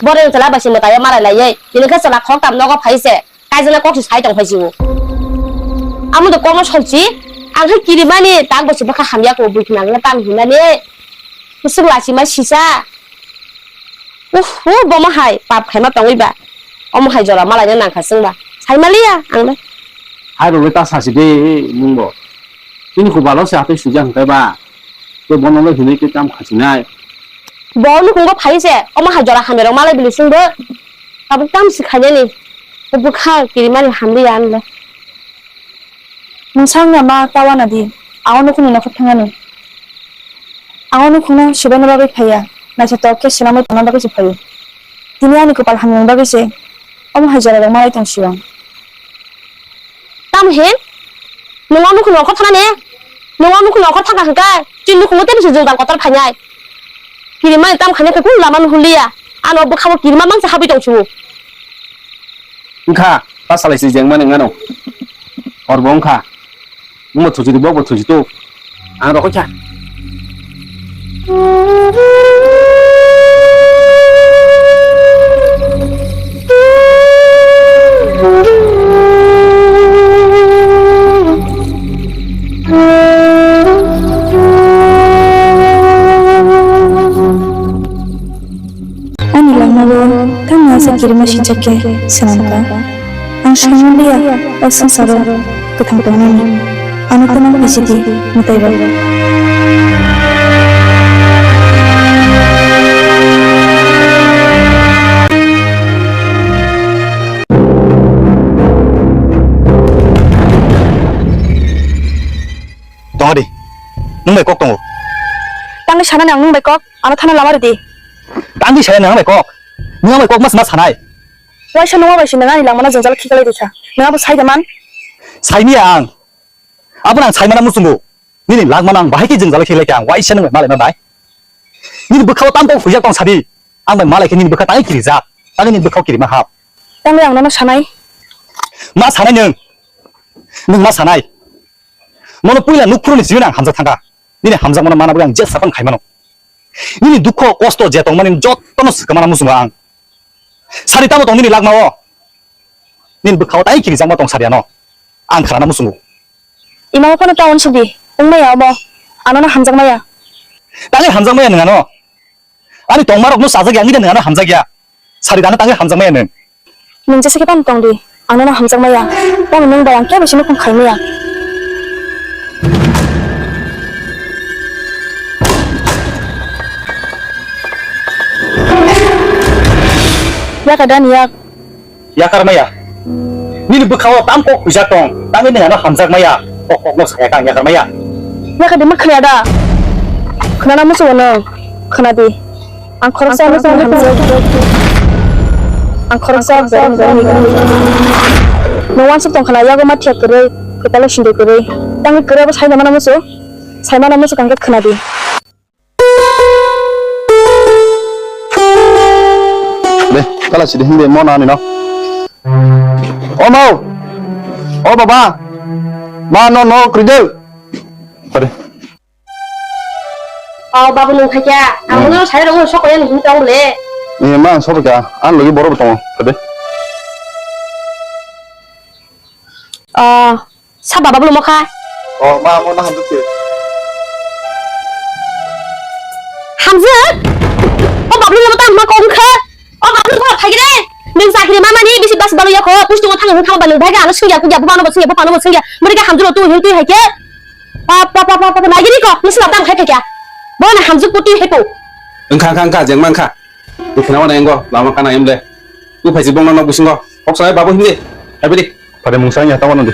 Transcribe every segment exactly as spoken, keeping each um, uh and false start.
Borok chwla bai se mwtai o malai lai, bini khe chwla khok tam nogo phai se, kaijana kok se sai tong phai si o. Amo do kokno solchi, ang khe kirimani tak bo se bwkha hamya ko, bui khna nang tam hinani. Kusuk lachima sisa. Uff, uff, bomo hai pap khaima tongwi ba. Omo hai jora malaina nangkha chwngba. Saimaliya ang le. Hai rwgwi ta sasi de nwngbo. Chini kubalo se atwi sujak hwnkhe ba. Tei bono le hinwi khe tam khasinai. Bo nukhungo phai se, omo hai jora hamya rok malai bili chwngbo. Tabuk tam si khainani. Bwkha kirimani hamliya ang le. Mungsa wngya ma ta wana di, ang o nukhungni nokhor thangani. Ang o nukhungno swbaina bagwi phaiya, naithotok khe swnamwi tongna bagwi se phaio. Tini ani kwpal hamyani bagwi se omo hai jora rok malai tong sio ang. Tamo hin? Nwng o nukhungni nokhor thangnani? Nwng o nukhungni nokhor thangkha hwnkhe chini nukhungo tei bisi jwngjal kotor phainai. Kirimani tam khainai khe kunu lama nuhurliya. Ano bwkhao kirima mangsa habwi tong sio. Wngkha, ta salai se jengmani wngano. Horbo wngkha. Wngbo thuchidi, bokbo thuchito. Ang rokoi kha. Ani langmao tamo asa kirima sijak khe swnam kha. Ang saimaliya o swngcharo kwthang tongnani. Ano tamo khaisidi mwtai rok. Tongadi, nwng bai kok tongo. Tangwi sanani ang nwng bai kok, ano thana lama rwdi. Tangwi sanani ang bai kok. Nwng ang bai kok mas mas sanai. Waisa nungma bai se nwng ani langmano jwngjal khiklai rikha. Nwng abo sai da man? Saimiya ang. Abono ang saimana muchungo. Nini langmano ang bahai khe jwngjal khiklai kha ang. Waisa nwng bai malai ma bai. Nini bwkhao tam kok huijak tong sadi. Ang bai malai khe nini bwkha tangwi kirijak. Tangwi nini bwkhao kirima hap. Tangwi ang nono sanai. Ma sanai nwng. Nwng ma sanai. Mono puila nuk phuruni simi ang hamjak thangkha. Nini hamjakmano mana bagwi ang jesa phano khaimano. Nini dukho kosto je tongmani jotono swkang mana muchungo ang. Sari tamo tong nini langmao. Nini bwkhao tai kirijakma tong sari ano. Ang kharana muchungo. Imao phano ta uansukdi. Wngmaya omo. Anono hamjakmaya. Tangwi hamjakmaya nwng ano. Ani tongmarokno chajak ya, wngwi da nwng ano hamjak ya. Sari dano tangwi hamjakmaya nwng. Nwng jesa khe phano tong di, ang nono hamjakmaya. Tamo nwng bai ang kebo se nukhung khaimaya. Yakar da ni yak. Yakar maya. Nini bwkhao tam kok huijak tong, tangwi nwng ano hamjak maya. Kok kokno saya kang yakar maya. Yakar de ma khna da. Khna na musu no. Khna di. Ang khoroksa ang hamjak. Ang khoroksa bereng bereng. Nwng wansuk tong khna yago ma thiya kwrwi, kwtalo sindui kwrwi. Tangwi kwrwi abo sai mana musu. Sai mana musu kang khe khna di. De, kala sidi hindi mo nani no. O mau. O baba. Ma no no kridel. Pare. O babu nung khaikya. Ang no sai rong sok ya nung tong le. Ni ma sok ya. An lagi boro tong. Pare. O. Sa baba bolo mokha. O ma mo na hamjak se. Hamjak? O bablu mo ta ma kong kha. O bablu mo phai gre. Nung sakri mama ni bisi bas balu yakho. Pustu mo thang thang ba nung bhai ga ano sungya kugya bupano bo sungya bupano bo sungya. Muri ga hamjak tu hin tu hai ke. Pa pa pa pa pa nagiri ko. Nung sila tam khai phai kya. Bo na hamjak putu hai ko. Engkha engkha engkha jeng mangkha. Bukhina wana engo lama kana emle. Tu phai si bongna nok bisingo. Kok sai babu hindi. Hai bidi. Pade mungsa ya tawa nadi.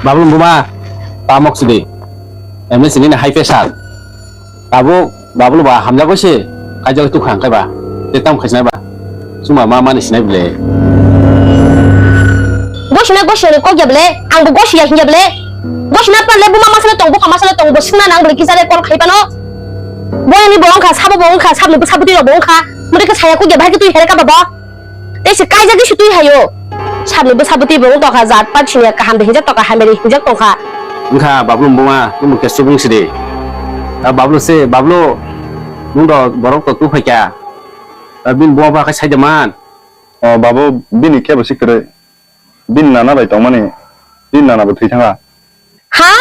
Babu buma tamok sidi. Emle sini high pressure. Tabuk babulu ba hamjagwi se kaijagwi tukha hwnkhe ba, tei tamo khaisnai ba? Chwngma ma mani sinai bile. Gosina gosina ni kok ya bile, ang bo gosiya hinya bile. Gosina pan le buma masala tong, bupha masala tong, bo singna nang bile kisa le kol khai pano. Boyani bo wngkha, sabo bo wngkha, sabni bwsa bwtwi rok bo wngkha. Mudi khe saya kok ya bahai khe twi here ka babo. Tei se kaijagwi se twi haio. Sabni bwsa bwtwi bo wng tongkha, jat pat sini kaham de hinjak tongkha, hamya de hinjak tongkha. Wngkha Bablu buma, nwng khe subung sidi. A Bablu se, Bablu, nwng do borok to tu phaikha. A bini buma ba khe saida man. O babu, bini kebo si kwrwi. Bini nana bai tongmani, bini nana bo thwi thangkha. Ha?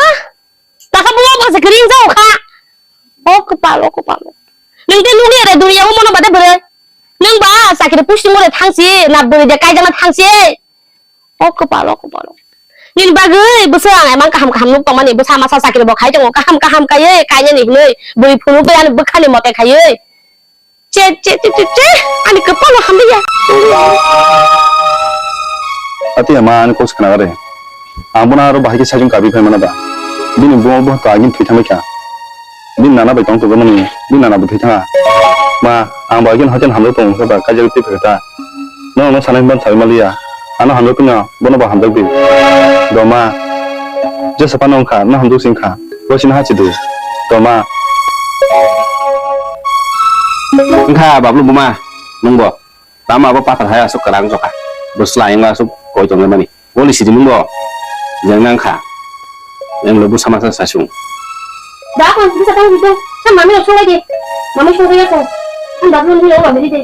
Takha buma ba se kwrwi wng jao kha. O kwpal, o kwpal. Nwng tei nukliya re duniya o mono bade bwrwi. Nwng ba chakri posting ore thangsi, na bwrwi de kaijakna thangsi. O kwpal, o kwpal. Nini bagwi bwswk ang emang kaham kaham nuk tongmani, bwsa masa chakri bo khai tongo, kaham kaham kaiwi kainani hinwi bwrwi phunukwi ani bwkhani mote khaiwi. Che, che, che, che, che, ani kwpalo hamliya. Ati ama ani kok khna gare. Ang bono aro bahai khe sajung kabi phai mano ba. Bini buma bo to agin thwi thangbai kha. Bini nana bai tong tongmani, bini nana bo thwi thanga. Ma, ang bo agin hotel hamjak tong khe ba kaijak twi phai ta. Nono sanai ban sai maliya. Ano hamjak twi no, bono bo hamjak di. Do ma. Jesa pano wngkha, no hamjak sing kha. Bo sini hachi di. Do ma. Wngkha Bablu buma, nwng bo. Tamo abo pathar hai aswk kwrang jokha. Bwsla yang aswk koi tongmani. Boli sidi nwng bo. Jeng nang kha. Yang lo bwsa masa sasung. Da kon bisa kan gitu. Kan mami lo sungai de. Mami sungai ya ko. Kan babu ni lo mami de.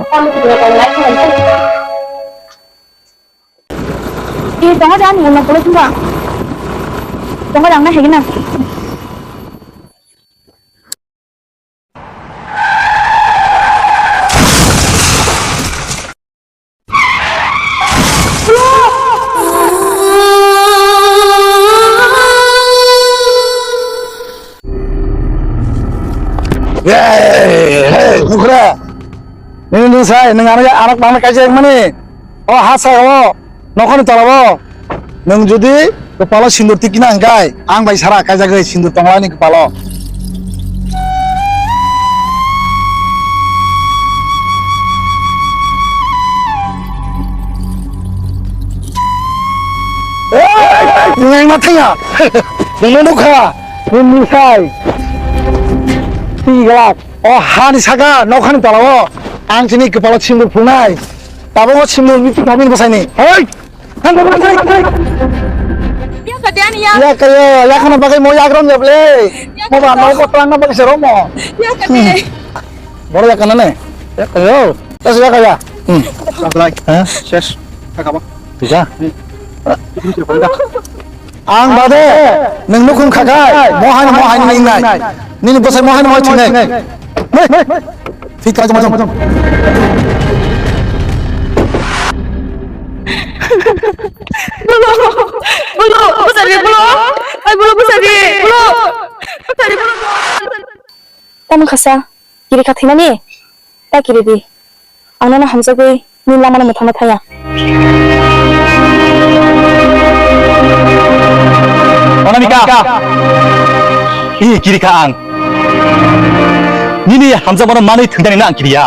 Kamu tu dia kan lai kan. Ih, tengah jangan ngomong kalau sumpah. Tengah jangan hegina. Hey, hey, Bukhra. Nini nung sai, nung ano ya anak mana kaisa yang mani. O ha sai o, nokhoni tola o. Nwng jodi kwpalo sindur tikina hwnkhe, ang bai sara kaijagwi sindur tonglaini kwpalo. Nwng ang ma thangya. Nwngno nukha. Nwng nukha. Twi glak. O hani saka, nokhani tola o. Ang chini kwpalo sindur phunai. Tabuk o sindur ni thamin bwsaini. Hei! Thang thang thang thang. Ya kadiani ya. Ya kayo, ya khana bagwi mo ya gram ya ble. Mo ba no ko tlang na bagwi se romo. Ya kadi. Boro ya kana ne. Ya kayo. Tas ya kaya. Hmm. Ablai. Ha? Ses. Kakabo. Bisa. Ang bade, nwng nukhung khakai, mohai, mohai ni wngnai. Nini bwsai mohai, mohai thinai. Thik kha jong jong. Bolo, bolo, bwsari, bolo. Ai, bolo, bwsari, bolo. Bwsari, bolo. Tamo khasa, kiri kha thinani? Ta kiri di. Ang nono hamjagwi nini lamano mwthangna thaya. Anamika! Ih, kiri kha ang. Nini hamjakmano manwi thwinani no ang kiriya.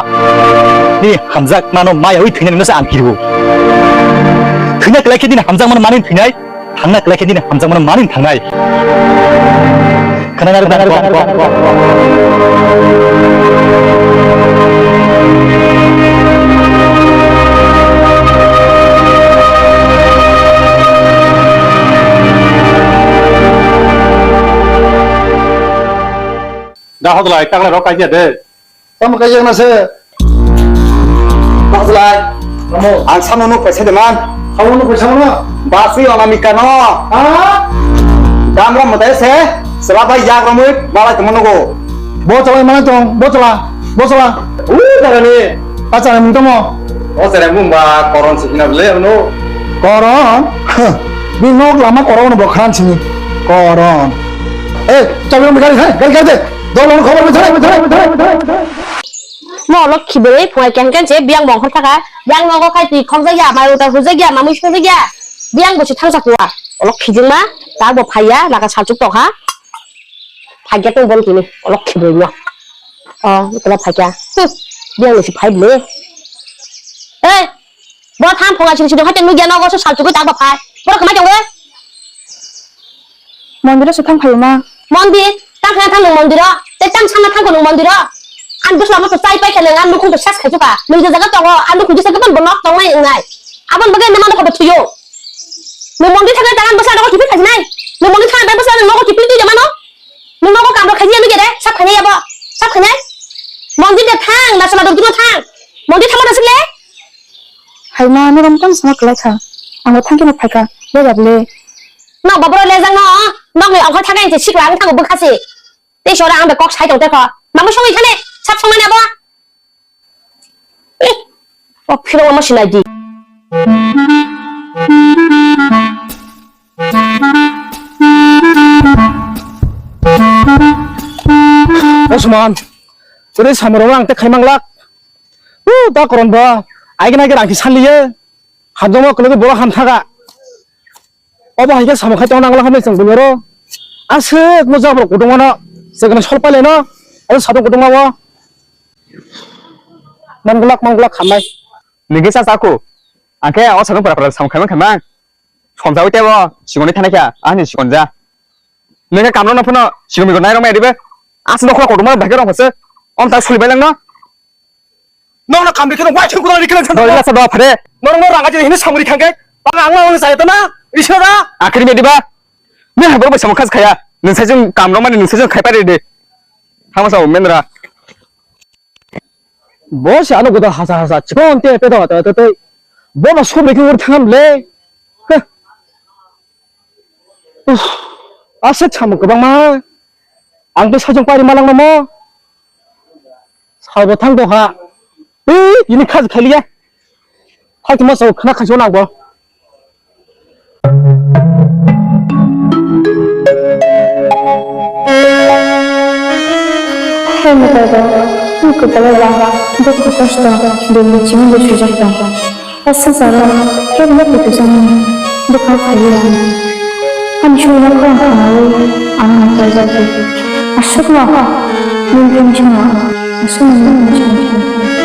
Nini hamjakmano mayawi thwinani no se ang kiriwo. Thwina kwlai khe nini hamjakmano manwi thwinai. Thangna kwlai khe nini hamjakmano manwi thangnai. Khwnana rwna kok, kok, kok, kok. Da hodlai, taklai rok kaiya de. Tamo kaijakna se. Bakslai. Tamo. Ang samung nuk paisa de man. Samung nuk paisa mano? Basui Anamika no. Ha? Damra mudai se. Sela bai yak romui malai tamo nugo. Bo chala malai tong, bo chala, bo chala. U jaga ni. Acha mung tamo. O sere mung ba koron sikina le no. Koron? Huh. Bi nok lama koron bo khan sini. Koron. Eh, chabi rom gari khai, gari gari de. Dol khobor bi thai, thai, thai, thai, thai. Mo lokhi bwrwi phungai keng keng se biyang bongkhor thaka. Biyang nogo khai twi khokjak ya, mai uta hujak ya, mamui sujak ya. Biyang bo se thangsa kuwa. Olok khijingma, ta bo phaiya, naka salchuk tokha. Phagya tong bon kini, olok khibwrwi no. O, ikola phagya. Hmm, biyang ni se phai bwle. Hey, bo tham phunga sini sini hate nugya nogo se salchuk ta bo phai. Boro khamai tongo. Mondiro se thang phaio ma. Mondir, tang khana thang nung mondiro. Te tang sana thang nung mondiro. Ang bwsla mo to chai pai khe nang ang nukhung to sas khai chuka. Nung je jaga tongo, ang nukhung je jaga bo nok tongnai wngnai. Abon bagwi nang ano koto thuyo. Nung mondi thangai tangan bwsla nogo kiphil khasinai. Nung mondi thangai bwsla nogo kiphil twi jamano. Nung nogo kamro khaji ami gede, sap khainai abo. Sap khainai. Mondi de thang, na sala dor thang. Mondi thangma da sikle. Hai ma, nurong tang sama kelai kha. Ang thang khe na phai kha. Bo jable. Nok babro le jang no. Nok ni ongkhor thagai se sikla ang thango bwkha se. Tei sora ang bai kok sai tong te kho. Mamo songwi thane, sap songmani abo. Eh, o phirong ma sinai di. O Suman, ore samoro ang te khai manglak. Uh, da koron bo. Aigena ge rang ki sanliye. Hadongo kologo boro ham thaga. Obo hai khe samung khai tongna nangla hamle chwng bunyoro. Aswk no jabra kutung mano. Chwng sol paile no. Aro sadong kutung mawo. Manglak manglak hamnai. Ningke sa saku. Angke o sadong para para samung khai man khai man. Somjawi tebo. Sigoni thanai kha. Ani sigon ja. Ningke kamro no phuno. Sigoni go nairok mai dibe. Aswk no khoro kutung mano. Bahai rong phase. Om ta suli bai lang no. Nokno kamri kheno wai thung kuda rikhe nang Doi sano. Lasa do phare. Norok no ranga je hino samuri thangke. Bang ang ma wang saya tana. Risna da. Akhir me diba. Ni habar bai samung khas khaya. Nung sai jung kam rok mani nung sai jung khai pare de. Hama sa mendra. Bo se ano goda hasa hasa chikon te pe do te te te. Bo ma sumri khur thangam le. Huh. Uff, aswk samung kwbangma. Ang tei sajwng pari malangma mo. Salbo thang tongkha. Tei bini khaji khailiya. Thaituma sao khna khaisio nangbo. Hai mwtai bo, nwng kwbala ba, dukhu kosto, bini chini bo sujak tong. O swngcharo kebo no kwtwijak ni bwkha phaiwi rwmani. Ani suri no khorang khwnawi ano no kaijak di. Aswk no nwng tini chwngno aswk no nwng tini chwngno.